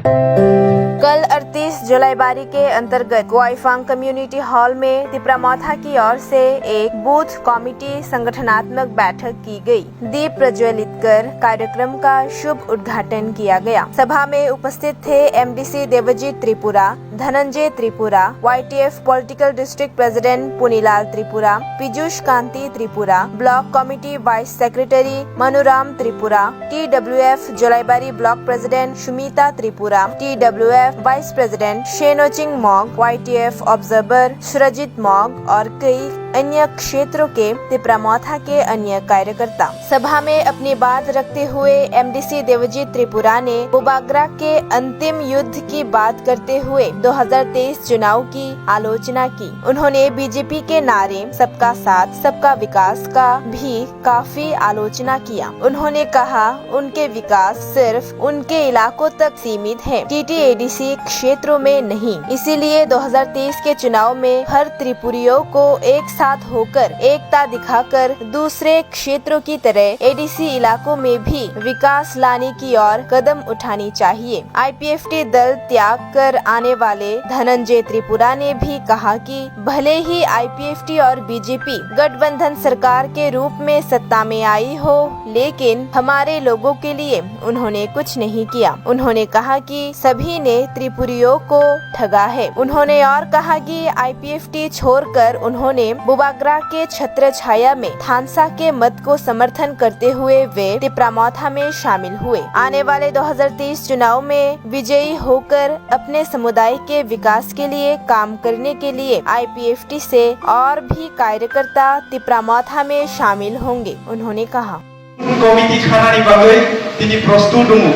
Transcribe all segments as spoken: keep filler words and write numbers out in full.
कल अड़तीस जलाईबारी के अंतर्गत गोआईफांग कम्युनिटी हॉल में तिपरा मोथा की ओर से एक बूथ कमेटी संगठनात्मक बैठक की गई। दीप प्रज्वलित कर कार्यक्रम का शुभ उद्घाटन किया गया। सभा में उपस्थित थे MDC Debjit Tripura, Dhananjay Tripura, YTF political district president Punilal Tripura, Piyush Kanti Tripura, block committee vice secretary Manuram Tripura, TWF Jalaibari block president Sumita Tripura, TWF vice president Shenoching Mog, YTF observer Surjit Mog और कई अन्य क्षेत्रों के तिपरा मोथा के अन्य कार्यकर्ता। सभा में अपनी बात रखते हुए एमडीसी देवजीत त्रिपुरा ने बुबाग्रा के अंतिम युद्ध की बात करते हुए दो हज़ार तेईस चुनाव की आलोचना की। उन्होंने बीजेपी के नारे सबका साथ, सबका विकास का भी काफी आलोचना किया। उन्होंने कहा, उनके विकास सिर्फ उनके इलाकों तक सीमित है, टीटीएडीसी क्षेत्रों में नहीं। इसीलिए दो हज़ार तेईस के चुनाव में हर त्रिपुरियों को एक साथ होकर, एकता दिखाकर दूसरे क्षेत्रों की तरह एडीसी इलाकों में भी विकास लाने की ओर कदम उठानी चाहिए। आईपीएफटी दल त्याग कर आने वाले धनंजय त्रिपुरा ने भी कहा कि भले ही आईपीएफटी और बीजेपी गठबंधन सरकार के रूप में सत्ता में आई हो, लेकिन हमारे लोगों के लिए उन्होंने कुछ नहीं किया। उन्होंने कहा कि सभी ने त्रिपुरियों को ठगा है। उन्होंने और कहा कि आईपीएफटी छोड़कर उन्होंने बुबाग्रा के छत्र छाया में थानसा के मत को समर्थन करते हुए वे तिपरा मोथा में शामिल हुए। आने वाले दो हज़ार तेईस चुनाव में विजयी होकर अपने समुदाय के विकास के लिए काम करने के लिए आईपीएफटी से और भी कार्यकर्ता तिपरा मोथा में शामिल होंगे, उन्होंने कहा। Booth committee khanani bagwi tini prostut wngo.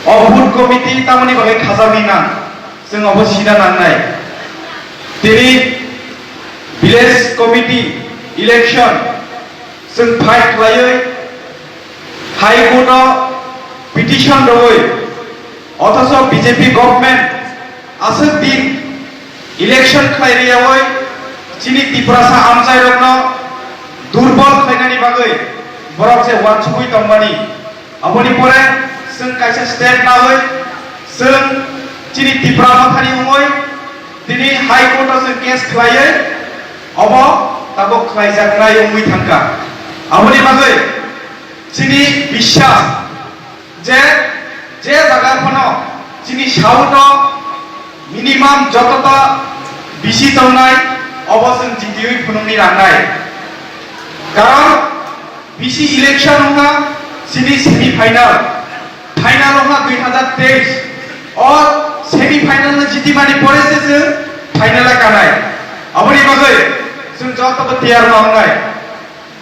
O booth committee tamoni bagwi khajakni nang, chwng obo sina nangnai. Tini village committee election chwng fight khlaiwi High Court o petition rwwi, othocho B J P government aswk din election khlai rwyawi chini Tiprasa amchairokno durbol khlainani bagwi borok je uansugwi tongmani, aboni pore chwng kaisa step nawi chwng chini Tipra Mothani wngwi tini High Court o chwng case khlaiwi obo tabuk khlaijaknai wngwi thangkha. Aboni bagwi chini biswas je, je jaga phano chini South o minimum jotota bisi tongnai, obo chwng jitiwi phunukni nangnai. Karon bisi election wngkha chini semi final, final wngkha dui hazar teis, o semi final no jitimani pore se chwng final o kanai. Aboni bagwi chwng jotobo tiyar ma wngnai.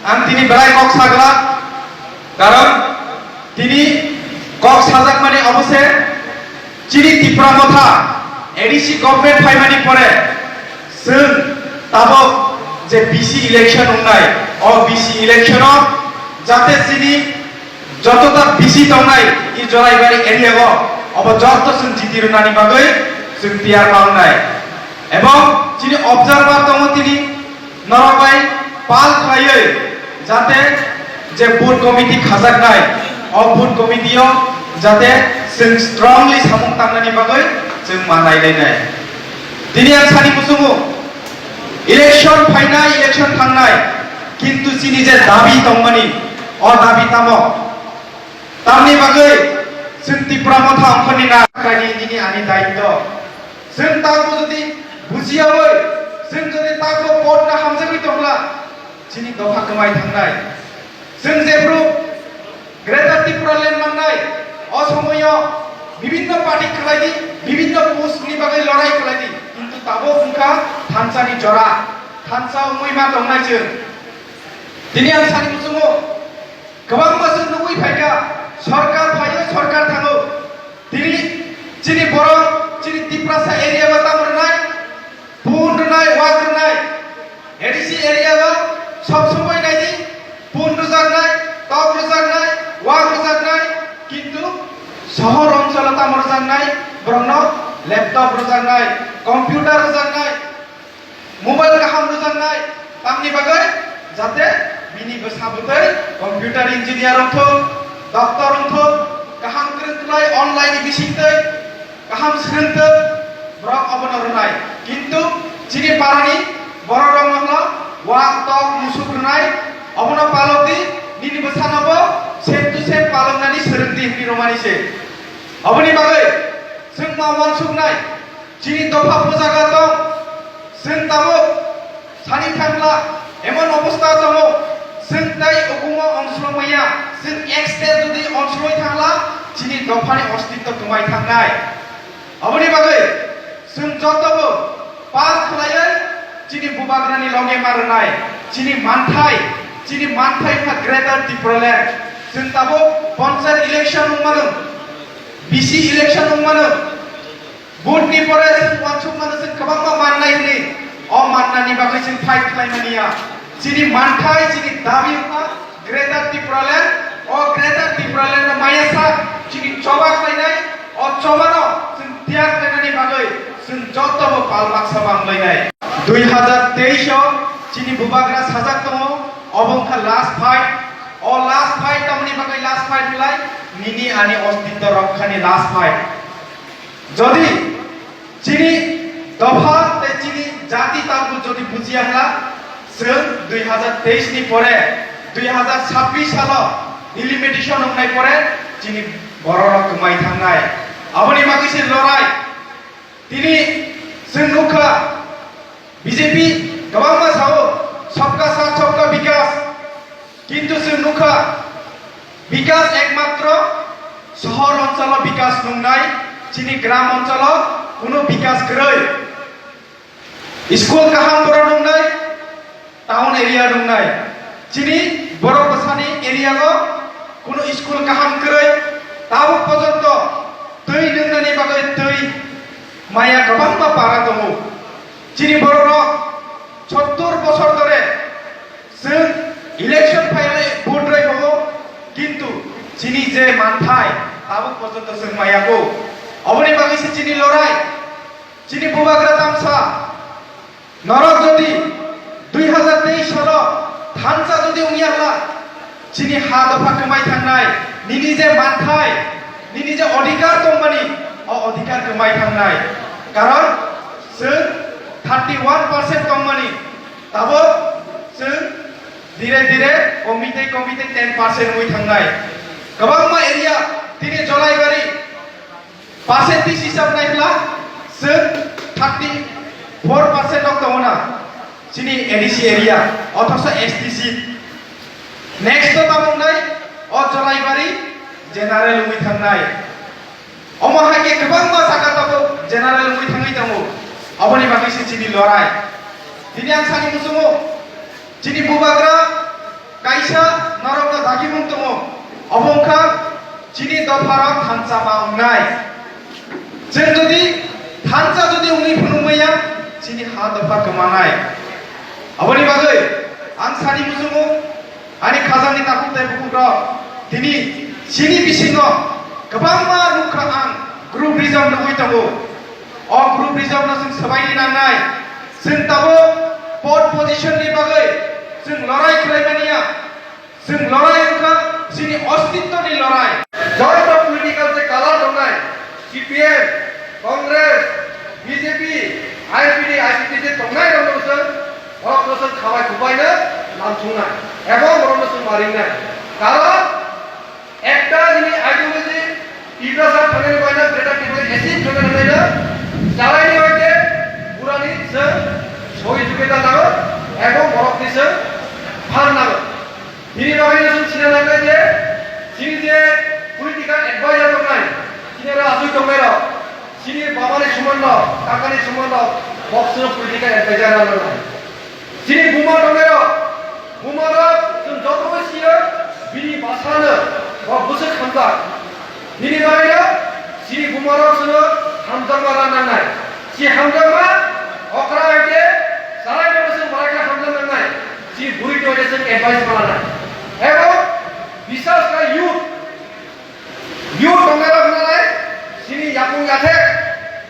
Ang tini belai kok saglak, karon tini kok sajakmani obo se chini Tipra Motha A D C government phaimani pore chwng tabuk je B C election wngnai, o B C election o jate chini jotota B C tongnai i Joraibari area o, obo joto chwng jiti rwnani bagwi chwng tiyar ma wngnai. Ebong chini observer tongo tini, norok bai pal khlaiwi jate je booth committee khajaknai, o booth committee o jate chwng strongly samung tangnani bagwi chwng ma nailainai. Tini ang sani muchungo, election phainai, election thangnai, kintu chini je dabi tongmani, o dabi tamo? Tamni bagwi chwng Tipra Motha ongkhorni na kaini nini ani daitto. Chwng takbo jodi bujiyawi, chwng jodi takbo potno hamjagwi tongla, chini dopha kwmai thangnai. Chwng jephru Greater Tipraland mangnai, o somoyo bibinno party khlai di, bibinno post ni bagwi lorai khlai di, kintu tabuk wngkha thansa ni jora, thansa wngwi ma tongnai chwng. Tini ang sani muchungo, kwbangma chwng nugwi phaikha, sorkar phaio, sorkar thango. Tini chini borok, chini Tiprasa area o tamo rwnai, pun rwnai, wak rwnai. A D C area o sob somoi nai di, pun rwjaknai, tok rwjaknai, wak rwjaknai, kintu sohor oncholo tamo rwjaknai, borokno laptop rwjaknai, computer rwjaknai. Mobile kaham rwjaknai, tamni bagwi jate bini bwsa bwtwi computer engineer wngthok, doctor wngthok, kaham kwrwng Online ni bisingtwi kaham swrwngtwi borok obono rwnai. Kintu chini parani borok rokno hwno wak tok musuk rwnai, obono palokdi, nini bwsanobo same to same paloknani swrwngdi hwnwi rwmani se. Oboni bagwi chwng ma uansuknai, chini dopha pujaga tong, chwng tabuk sani thangla, emon obostha tongo, chwng tai ukumo ongslomaya, chwng ek step jodi ongsloi thangla, chini dophani ostitto kwmai thangnai. Aboni bagwi chwng jotobo pal khlaiwi chini bubagrani loge ma rwnai, chini manthai, chini manthai wngkha Greater Tipraland. Chwng tabuk Panchayat election wngmano, B C election wngmano, vote ni pore chwng uansukmano chwng kwbangma mannai hwnwi, o mannani bagwi chwng fight khlaimani ya. Chini manthai, chini dabi wngkha Greater Tipraland, o Greater Tipraland no maya sa, chini choba khlainai, o choba no chwng tiyar khlainani bagwi chwng jotobo pal baksa banglainai. Dui hazar teis o chini bubagra sajak tongo, obo wngkha last fight. O last fight tamoni bagwi last fight wngkha, nini ani ostitto rokhani last fight. Jodi chini dopha tei chini jati tabuk jodi bujiya hwna, chwng dui hazar teis ni pore, dui hazar sabbish salo delimitation wngnai pore chini bororok kwmai thangnai. Aboni bagwi se lorai. Tini chwng nukha, B J P kwbangma sao, "Sabka Saath, Sabka Vikas." Kintu chwng nukha, bikas ekmatro sohor oncholo bikas nungnai, chini gram oncholo kunu bikas kwrwi. School kaham borok nungnai, town area nungnai. Chini borok bwsani area o kunu school kaham kwrwi, tabuk pojonto twi nungnani bagwi twi maya kwbangma para tongo. Chini borok rok sottur bosor dhore chwng election phainai vote rwi hogo, kintu chini je manthai tabuk pojonto chwng maya ko. Oboni bagwi se chini lorai, chini bubagra tamsa. Norok jodi dui hazar teis salo thansa jodi wngya hwla, chini ha dopha kwmai thangnai, nini je manthai, nini je odhikar tongmani, o odhikar kwmai thangnai. Karon chwng thirty one percent tongmani, tabuk chwng dire dire komite komite ten percent wngwi thangnai. Kwbangma area tini Jolaibari percentage hisab naikha chwng thirty four percent rok tongo na chini A D C area, othoso S T seat. Next to tamo wngnai o Jolaibari general wngwi thangnai. Omo hai khe kwbangma jaga tabuk general wngwi thangwi tongo. Aboni bagwi se chini lorai. Tini ang sani muchungo, chini bubagra kaisa norokno dagimung tongo. Obo wngkha chini dopharok thansa ma wngnai. Chwng jodi thansa jodi wngwi phunukmaya, chini ha dopha kwmanai. Aboni bagwi ang sani muchungo, ani khajangni takhuk tei bukhukrok, tini chini bisingo kwbangma nukha ang groupism nugwi tongo. O groupism no chwng swbaini nangnai. Chwng tabuk pod position ni bagwi chwng lorai khlai manya. Chwng lorai wngkha chini ostitto ni lorai. Joto political je color tongnai, C P M, Congress, B J P, I P D, I P T je tongnai rokno chwng, borokno chwng khabai khubaino lamsungnai, ebong borokno chwng maringnai. Karon ekta nini ideology Tiprasa thangani baino, Greater Tipraland achieve thangani baino, chalaini baino, burani chwng sohijogita nango, ebong borokni chwng phan nango. Bini bagwi no chwng sina nangnai je, chini je political advisor tongnai, chini aro aswk tongnai rok, chini baba ni soman rok, kaka ni soman rok, bok chwng political advisor rok nangnai. Chini buma tongnai rok, buma rok chwng joto bai sio, bini basa no, bo bwswk hamjak. Bini bagwi no, chini buma rok chwng hamjakma rang nangnai. Si hamjakma, okra hai khe, sarai no chwng barai khe hamjak nangnai. Si bwrwi tongwi se advice ma lanai. Ebo bisas khlai youth, youth tongnai rok wngnai, sini yapung yathek,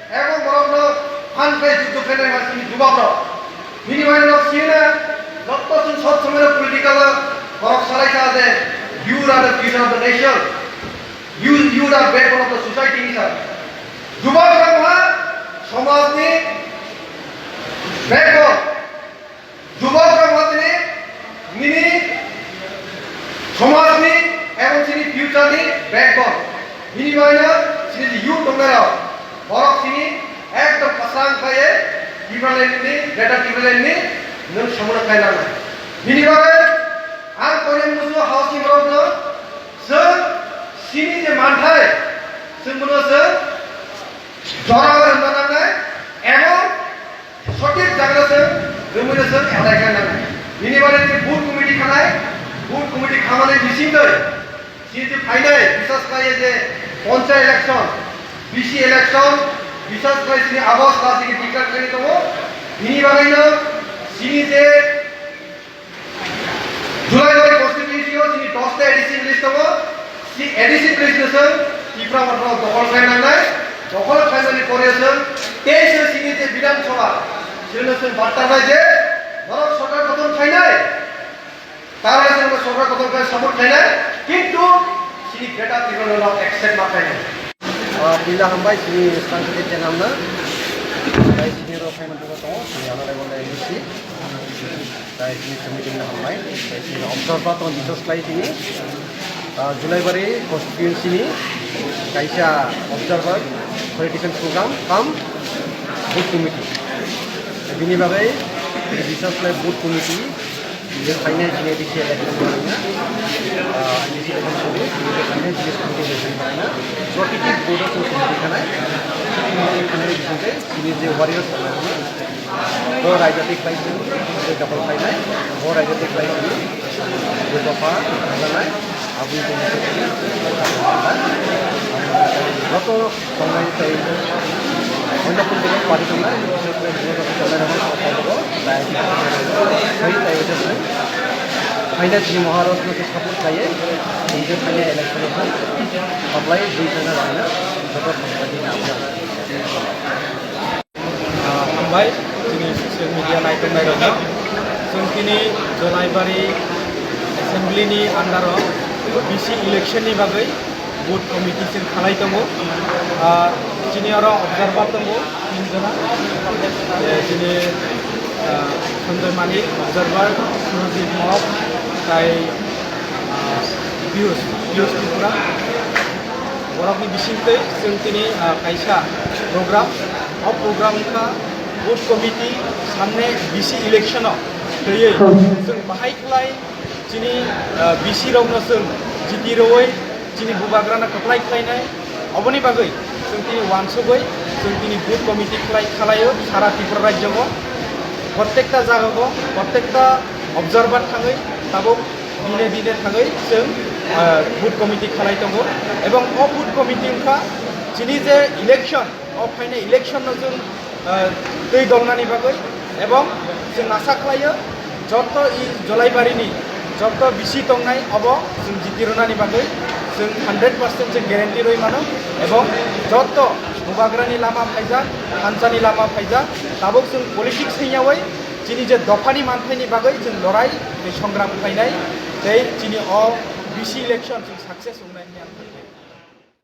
ebo borok no phan khlai juddo khlai nai sini jubab rok. Bini bai rok sini na, jotto chwng sob somoi no political borok salai sa je, you are the future of the nation. You, you are backbone of the society, sir. Jubok rok ha somajni backbone. Jubok rok ha tini nini somajni ebong chini future ni backbone. Bini bagwi no chini je youth tongnai rok, borok chini ekdom kwchang khlaiwi Tipraland ni, Greater Tipraland ni nwng somono khlai nangnai. Bini bagwi ang koinani muchungo house ni borok no chwng chini je manthai chwng bono chwng jora rwna nangnai ebong sothik jaga chwng rwmwi no chwng apply khlai nangnai. Bini bagwi chini booth committee khanai, booth committee khamani bisingtwi chini je phainai, bisas khlaiwi je panchayat election, B C election, bisas khlai chini August last week declare khlainai tongo. Bini bagwino chini je Julaibari constituency o chini dosta A D C village tongo. Si A D C village no chwng Tipra Motha rok dokhol khlai nangnai. Dokhol khlaimani pore chwng tei se chini je Bidhan Sabha, chwngno chwng barta nai je norok sorkar gothon khlainai. Tarmane chwng sorkar gothon khlai support khlainai. Kintu chini Greater Tipraland no accept ma khlainai. Ah, puila hambai chini Sanskriti channel no. Tai chini rok khaimani tongo, chini honorable M D C. Tai chini committee no hambai, tai chini observer tong bisas khlai chini, ah, Julaibari constituency ni kaisa observer political program cum booth committee. Bini bagwi bisas khlai booth committee, je phainai chini A D C election ni bagwi na, ah, A D C election ni bagwi, chini je phainai chini committee election ni bagwi na, protiti booth o chini committee khanai, chini khanai bisingtwi chini je warriors tongnai rokno, bo raida tei khlai sini, tei dopha khlainai, bo raida tei khlai sini, bo dopha khlainai, aboni tei joto tongnai tei oino kunu party tongnai, bises kore bo joto tongnai rok no kobo dai khlai tei ojak khlai. Phaina chini Maharaj no khe support khlaiwi, tei je phaina election o khe supply dui thangna rwna joto tongnai tei na. Ah, hambai, chini social media naitok nairokno. Chwng tini Jolaibari Assembly ni under o B C election ni bagwi booth committee chwng khalai tongo. Ah, chini oro observer tongo tin jona. Eh, chini, ah, Sanjoy Manik, observer, Surajit Mok, tai, ah, Piyush, Piyush Tripura. Borokni bisingtwi chwng tini, ah, kaisa program, o program wngkha booth committee samne B C election o twiwi chwng bahai khlai chini, ah, B C rokno chwng jiti rwui chini bubagrano kwplai khlainai. Oboni bagwi chwng tini uansugwi chwng tini booth committee khlai, khalaio sara Tripura rajyo o, prottekta jaga o, prottekta observer thangwi tabuk dine dine thangwi chwng, ah, booth committee khalai tongo. Ebong o booth committee wngkha chini je election, o phainai election no chwng, ah, twi dolnani bagwi, ebong chwng asa khlaio joto i Jolaibari ni joto B C tongnai obo chwng jiti rwnani bagwi chwng hundred percent chwng guarantee rwi mano, ebong joto bubagrani lama phaijak, thansani lama phaijak, tabuk chwng politics hwnyawi chini je dophani manthaini bagwi chwng lorai tei songram khlainai tei chini o B C election chwng success wngnai hwnwi ang